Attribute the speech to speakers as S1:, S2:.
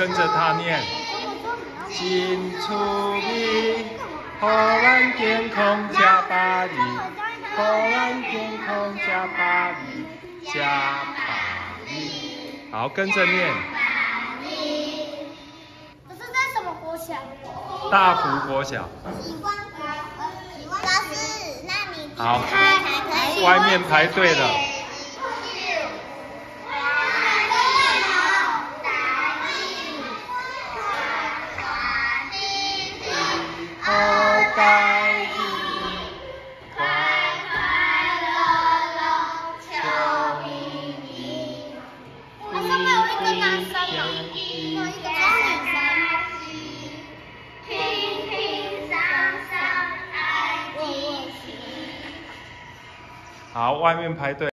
S1: 跟着他念。真趣味，予咱健康食百二，予咱健康食百二，食百二。好，跟着念。
S2: 这是在什麼國小？
S1: 大福國小。
S3: 老師，那你
S1: 好，外面排隊了。好台語，快快樂樂笑眯眯。
S2: 好像沒有一個男生哦，有一個女生。
S3: 平平桑桑愛繼續。
S1: 好，外面排隊。